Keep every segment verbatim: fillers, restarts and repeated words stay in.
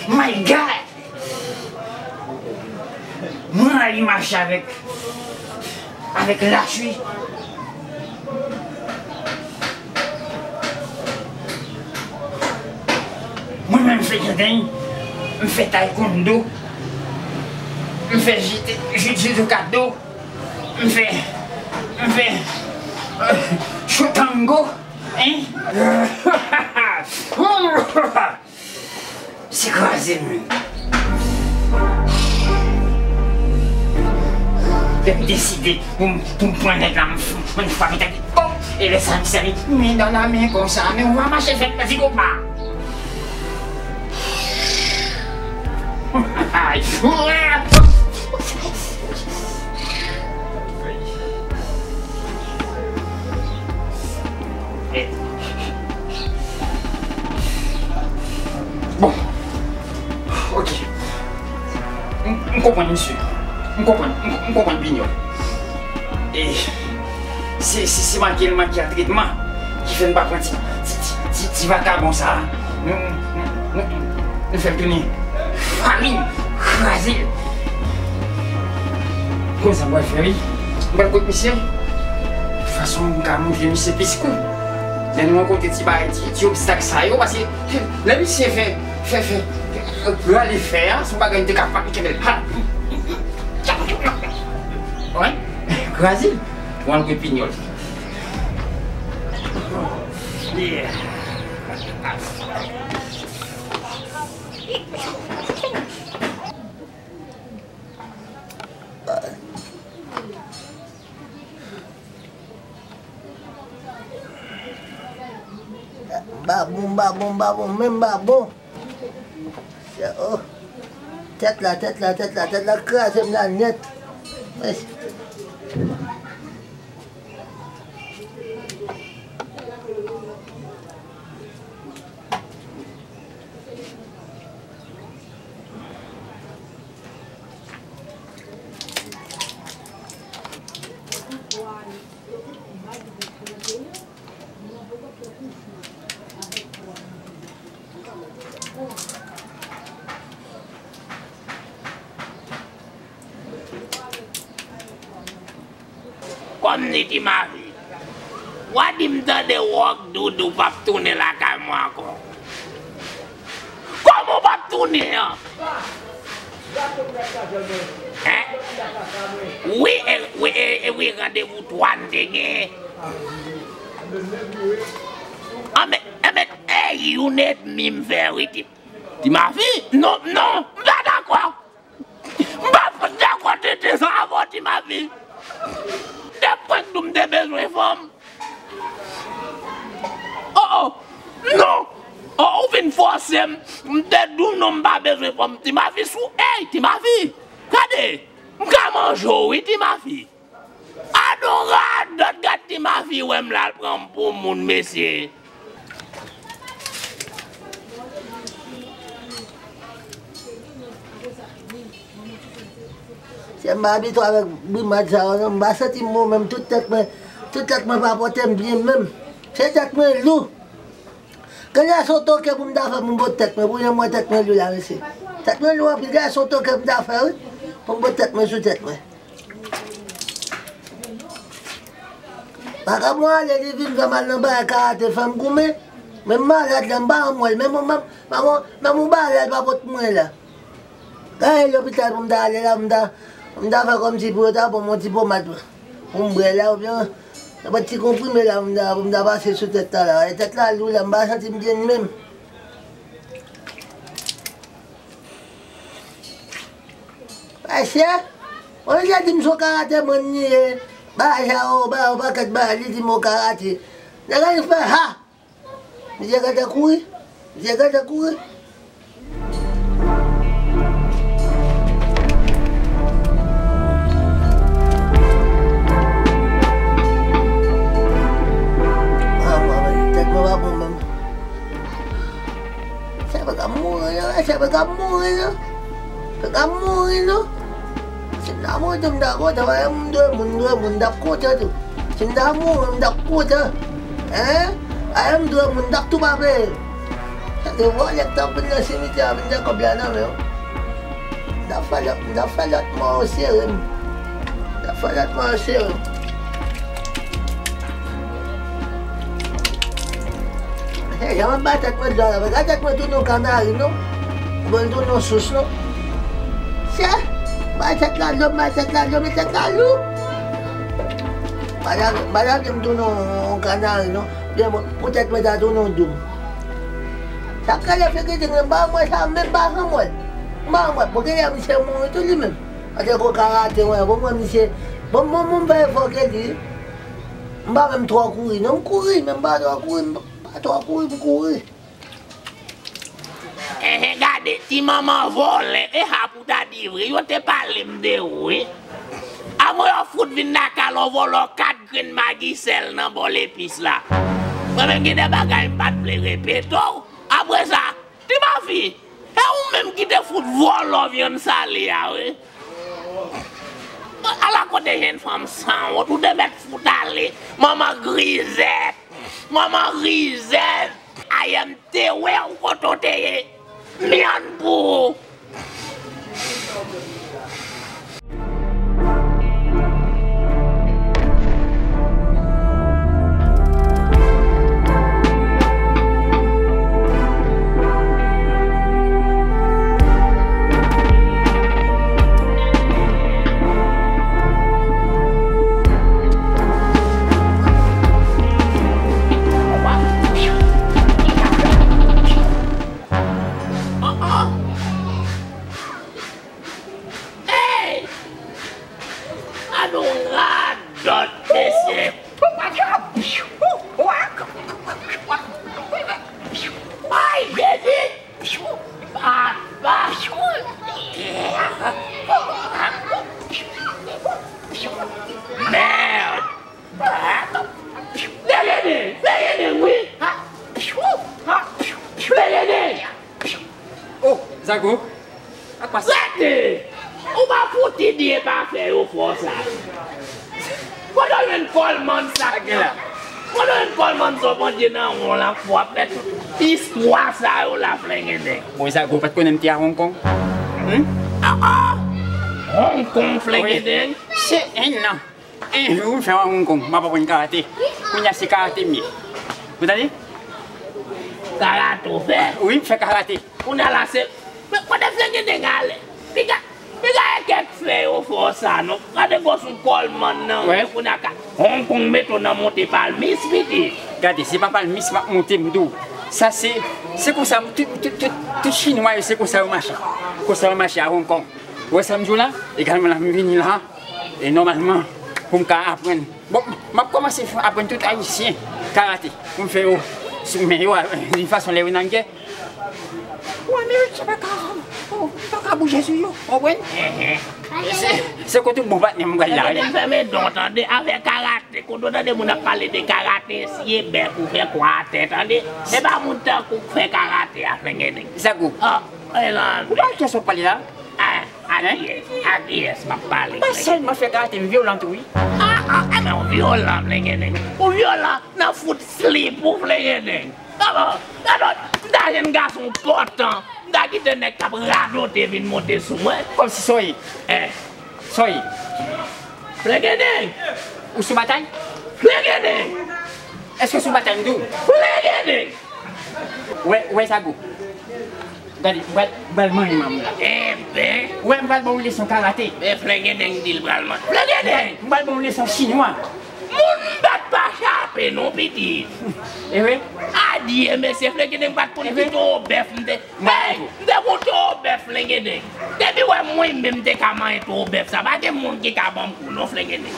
My God! Mwen rayi mache avèk, avèk lach wi. Mwen menm m fè jideng, m fè taekwondo, m fè jite, jite, jite kado, m fè, m fè, euh, shotango, hein? Se kraze m. Lè m deside pou m, pou m pran nèg la, m f-, m frape tèt li. Pòp! E lè sa, m sèvi men nan la men konsa, men w va mache fèt nan zigopa. Bon. Ok. M, m konprann, misye. M konprann, m, m konprann Pinyòl. E se, se, se manke l manke a tretman ki fè n pa pran ti, ti, ti, ti, ti vakabon sa a. Nou, nou, nou, nou fè l tounen farin, kraze l. Konn sa m pral fè, wi. M pral kot misye. Fason m ka montre misye plis kou. Lè nou rankontre ti bagay, ti, ti obstak sa yo, paske lè misye fè, fè, fè, fè, rale fè a, se yon bagay m te ka frape kenbe l. Ha! Wi, kraze l. Mwen, Pinyòl. Yeah. M pa bon, m pa bon, m pa bon, men m pa bon. Oh. Tèt la, tèt la, tèt la, tèt la kraze m la nèt. Mèsi. Kòm li di Mavi, w a di m tande Rock Doudou p ap tounen lakay mwen ankò. Kòman w p ap tounen an? Hein? Wi, e, wi, e, e, wi, randevou twa n te genyen. Anben, anben, e youn edmi m fè, wi, Ti, Ti Mavi. Non, non, m pa dakò. M pa dakò tenten sa avè w, Ti Mavi. Te prank nou m te bezwen fanm. Oh, oh, non. Oh, ou vin fòse m. M te di w non, m pa bezwen fanm. Ti Mavi sou, ey, Ti Mavi. Gade, m ka manje w wi, Ti Mavi. Adon radòt, gad Ti Mavi wè m la, l pran m pou moun, mesye. Se m pa abitye avèk bri mat sa yo, non, m pa santi m bon menm, tout tèt mwen, tout tèt mwen pa pote m byen menm. Se tèt mwen lou. Gade se yon toke pou m ta fè pou m pot tèt mwen, pou jan m wè tèt mwen lou la, mesye. Tèt mwen lou anpil, gade se yon toke pou m ta fè, wi, pou m pot tèt mwen sou tèt mwen. Paga mwen ale, li vin fè m al nan bagay karate, fè m goumen. Men m malad la, m pa janm wè l. Menm, menm, menm, menm yon bagay la, l pa pot mwen la. Gade lopital pou m ta ale la, pou m ta, pou m ta fè kòmsi pou yo ta ban m yon ti pomad pou m bwè la, oubyen yon ti konprime la, pou m ta, pou m ta pase sou tèt la la. E tèt la lou la, m pa santi m byen menm. Mesye, on deja di m se yon karate mwen li ye. Bagay sa yo, ba yo pakèt bagay, li di m yon karate. Nèg la fè ha! Misye gentan kouri. Misye gentan kouri. Ah, mwen, tèt mwen pa bon menm. Sa pa ka mouri non, sa pa ka mouri non. Pa ka mouri non. Si m ta mouri tou, m ta kontan, paske m dwe moun, m dwe moun, m t ap kontan tou. Si m ta mouri, m t ap kontan. Hein? Paske m dwe moun, m t ap tou pa peye. Sa Se vòlè k t ap vin nan simityè a vin gen kòb la nan men w. M t ap fè lòt, m t ap fè lòt mò yo sere m. M t ap fè lòt mò yo sere m. Hey, jan mwen bay tèt mwen dlo la, gade tèt mwen tounen yon kanari, non? Mwen tounen yon sous, non? Chè, bay tèt la dlo, bay tèt la dlo, men tèt la lou. Pa lage, pa lage m tounen yon kanari, non? Byen, bon, pou tèt mwen ta tounen yon doum. Sa k rele figi tig, m pa wè sa, menm pa janm wè l. M pa janm wè l. Bon, genlè misye mouri tou li menm. Paske gon karate, wè, bon, mwen, misye, bon, bon, bon, m fè efò ke li. M pa menm twò kouri, non, m kouri, men m pa twò kouri, m pa twò kouri, m kouri. Enhen, gade, ti manman vòlè, e ha pou ta di vre, yo te pale m de ou, wi. Avan yo fout vin lakay la, w vòlò kat grenn magi sèl nan bòl epis la. Mwen menm gen de bagay m pa t vle repete w. Apre sa, ti mafi, e ou menm ki te fout vòlò vyann sale a, wi. Ala kote jèn fanm sanwont, ou te mèt fout ale. Manman grizèt, manman grizèt. Ayè m te wè w kote w te ye. Myann pou ou. Hey! Gade yon radòt, mesye! Ay, Jezi! Papa! Mèd! Flegede! Flegede, wi! Flegede! Oh, Zago, sa k pase? Rete! Ou pa fout di e pa fè yo fè w sa. Kote w jwenn kòlmann sa k la? Kote w jwenn kòlmann sa w pandye nan won la pou w ap fè tout istwa sa yo la, Flegede? Bon, Zago, ou pa t konnen m te a Hong Kong? Hmm? Ah, ah! Hong Kong, Flegede? Se en nan. En jou, m fè w a Hong Kong, m ap aprann karate. Kounye a se karate m ye. Ou tande? Karate w fè? Wi, m fè karate. Kounye a la se, men kote Flegede ale? Piga, piga e kèk fè yo fè w sa, non? Gade gwosou kòlmann nan, wi, kounye a ka Hong Kong mete w nan monte palmis, pitit. Gade, se pa palmis m ap monte, m di w. Sa se, se konsa, tout, tout, tout, tout chinwa yo, se konsa yo mache. Konsa yo mache a Hong Kong. Ou wè sa m di w la? Egalman la, m vini la. E nòmalman, pou m ka aprann. Bon, m ap kòmanse f-, aprann tout ayisyen karate. Pou m fè yo sou men yo, a, yon fason lè yo nan gè. Ou Ameriken pa ka, ou pa ka bouje sou yo, w konprann? Se, se kote bon patnè m pral la. Kote m fèmen don, tande, avè karate. Kote w tande moun ap pale de karate, siye bèk ou fè kwa atè, tande. Se pa moun tankou k fè karate a, Flegede. Zago. Ah, e lan. Ou pa wè kiyès w ap pale la? Ah, a kiyès? A kiyès m ap pale? M pa sèlman fè karate, m vyolan tou, wi. Ah, ah, enben, ou vyolan, Flegede. Ou vyolan nan fout slip ou, Flegede. Gade, gade, m ta jwenn gason pòtan, m ta kite nèg k ap radote vin monte sou mwen. Kòmsi sa w ye? Eh. Sa w ye? Flegede! Ou sou batay? Flegede! Èske w sou batay, m di w? Flegede! Wè, wè, Zago. Gade, m pral, m pral manyen manm la. Enben. Wè, m pral ba w leson karate. Men Flegede di l pral manyen. Flegede! M pral ba w leson chinwa. Moun bat pa chape non, pitit. E vre? Adye, mesye, Flegede, m pa t konn ki towo bèf m te. Hey, m te gon towo bèf, Flegede. Depi w wè mwen menm m te ka manyen towo bèf sa, pa gen moun ki ka ban m kou non, Flegede.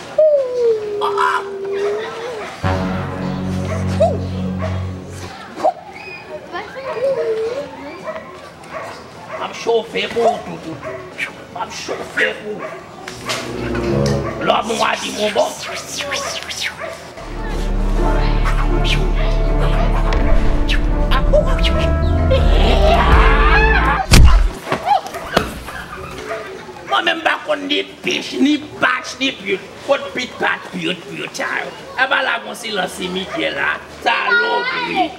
Oh, oh. M ap chofe pou ou, toutou. M ap chofe pou ou. Lòm ou a di m ou bon. Mwen menm pa konn ni pich, ni pach, ni pyot. Kot pit, pat, pyot, pyot sa yo? Apa la gon silans simityè la? Salopri.